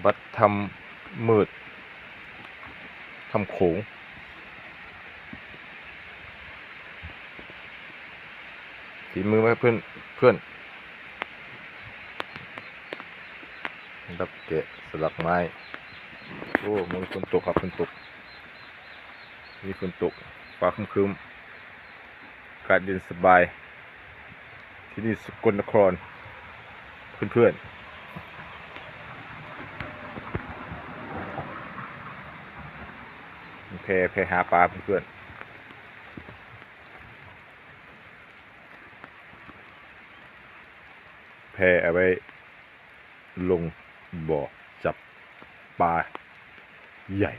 ວັດຖ້ຳມືດ ຖ້ຳໂຂງ ຝີມືໄມ້ເພື່ອນ ເພື່ອນ ດັບແກະສະຫຼັກໄມ້. ໂອ້ ມື້ນີ້ຝົນຕົກຄັບ ຝົນຕົກ ມີຝົນຕົກ ຟ້າຄຶ້ມໆ ອາກາດເຢັນສະບາຍ ທີ່ນີ້ສະກົນນະຄອນ ເພື່ອນໆ ແພ ແພຫາປາເພື່ອນໆ ແພເອົາໄວ້ລົງບໍ່ຈັບປາໃຫຍ່.